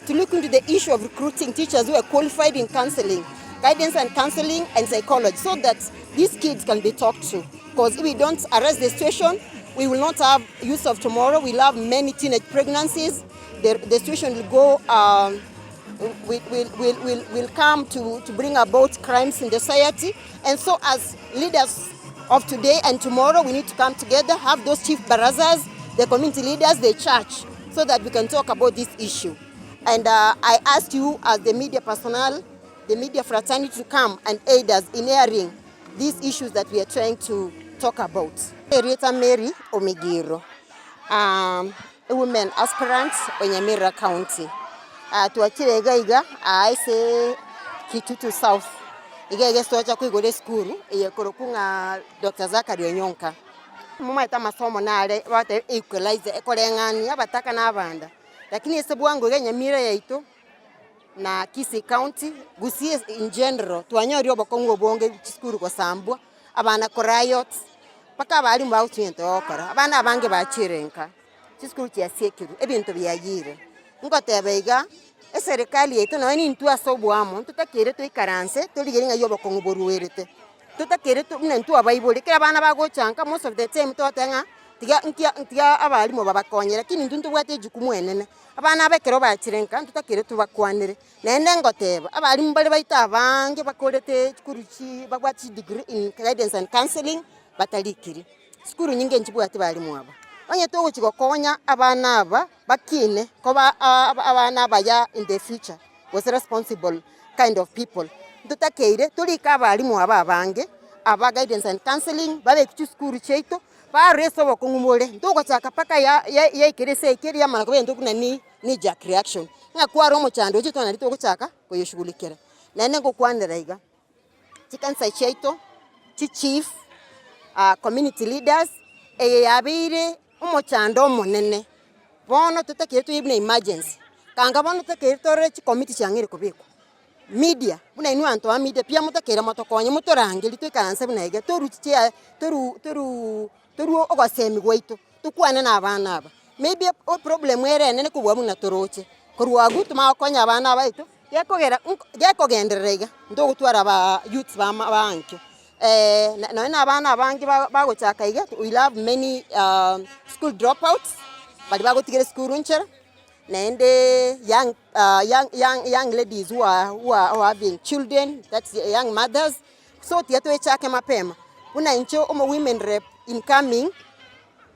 to look into the issue of recruiting teachers who are qualified in counseling, guidance and counseling and psychology so that these kids can be talked to. Because if we don't arrest the situation, we will not have youth of tomorrow, we'll have many teenage pregnancies, the, the situation will go um, will, will, will, will, will come to, to bring about crimes in the society. And so as leaders of today and tomorrow, we need to come together, have those chief barazas, the community leaders, the church, so that we can talk about this issue. And uh, I ask you as the media personnel, the media fraternity to come and aid us in airing these issues that we are trying to talk about. Erieta Mary Omigiro, um, a women aspirant o Nyamira County. Uh, twachire iga iga ase Kitutu South iga iga twacha koigora esukuru eye korokwa ng'a Dr. Zachary Onyonka. Momanyete amasomo nare bagoteba equalizer ekoreng'ania abataka na abanda, lakini ase bwango iga Nyamira yaito na Kisii County, Gusii in general twanyorire obokong'u obonge chisukuru gosambwa, abana koriot, mpaka abalimu bagotunya egento bagokora, abana abange bachire nka, chisukuru chiasiekirwe, ebinto biayire. Ngoteba iga, eserekari yaito nonye nintwe ase oboamo, ntotakeire toikaranse torigereria ng'ai obokong'u boruerete, totakeire to buna intwe abaibori, ekero abana bagocha nka most of the time togoteba ng'a tiga nkia tiga abalimu babakonyere, lakini intwe ntobwate ejukumu enene. Abana aba ekero bachire nka ntotakeire tobakwanere, naende ngoteba, abalimu mbare baito abange bakorete chikuru chi babwate chidegree in guidance and counselling batarikiri. Sukuru nyinge nchibwati balimu aba. Onye togochi gokonya abana aba bakine koba abana abaya in the future gose responsible kind of people, ntotakeire torike abalimu aba abange aba guidance and counselling babeke chisukuru chiaito barore ase obokong'u bore, ntogochaka mpaka ya yaikire ase yaikire yamana koba egento buna ni knee jerk reaction, ng'a kware omochando oche twanari togochaka koyoshughulikera. Naende ngokwanera iga. Chikanisa chiaito, chichief, community leaders, eye yabeire omochando omonene, bono totakeire toyie buna emergency, kanga bono totakeire torore chicommittee chiang'eire kobekwa, media, buna inwe abanto ba media pi motakeire motokonye motorangerie toikaranse buna iga torwe chichea torwu torwuu torwe ogosemi gwaito, tokwane na abana aba. Maybe eproblem ere enene kobua buna toroche, korwa abwo tomanye gokonya abana baito. Gekogera nko gekogenderera iga, ntogotwara abaa youths bama bankio nonye na abana abange ba bagochaka iga, we will have many school drop outs, baria bagotigera esukuru nchera, naende young young young young ladies who are who are who are having children, that's young mothers, so tiga toechake mapema, buna inche omo women rep incoming.